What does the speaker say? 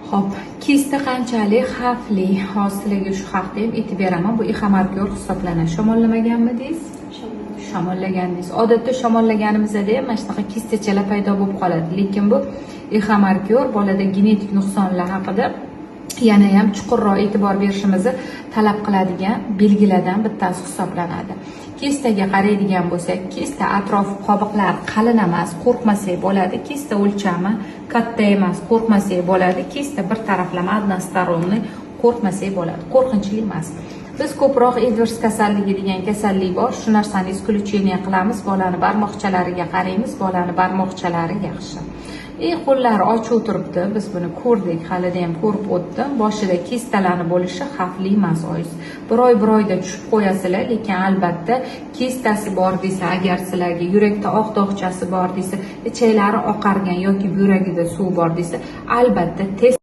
Xo'p, kista qanchalik xavfli? Hozir sizlarga shu haqda ham aytib beraman. Bu эхомаркер hisoblanadi. Shamollamaganmidingiz? Shamolladingiz. Odatda shamollaganimizda ham mana shunaqa kistachalar paydo bo'lib qoladi. Lekin bu эхомаркер, bolada genetik nuqsonlar haqida yana ham chuqurroq e'tibor berishimizni talab qiladigan belgilardan bittasi hisoblanadi. Kistaga qaraydigan bo'lsak, kista atrofi qobiqlari qalin emas, qo'rqmasak bo'ladi. Kista o'lchami katta emas, qo'rqmasak bo'ladi. Kista bir taraflama, односторонний, qo'rqmasak bo'ladi. Qo'rqinchli emas. Biz ko'proq Edvards kasalligi degan kasallik bor. Shu narsani исключение qilamiz. Bolani barmoqchalariga qaraymiz, bolani barmoqchalari yaxshi. И qo'llari ochiq turibdi. Biz buni ko'rdik, halida ham ko'rib o'tdim. Boshida kistalarni bo'lishi xavfli emas, oyiz. Bir oy, bir oyda tushib qo'yasizlar, lekin albatta kistasi bor desa, agar sizlarga yurakda oq dog'chasi bor desa, ichaklari oqargan yoki buyragida suv bor desa, albatta test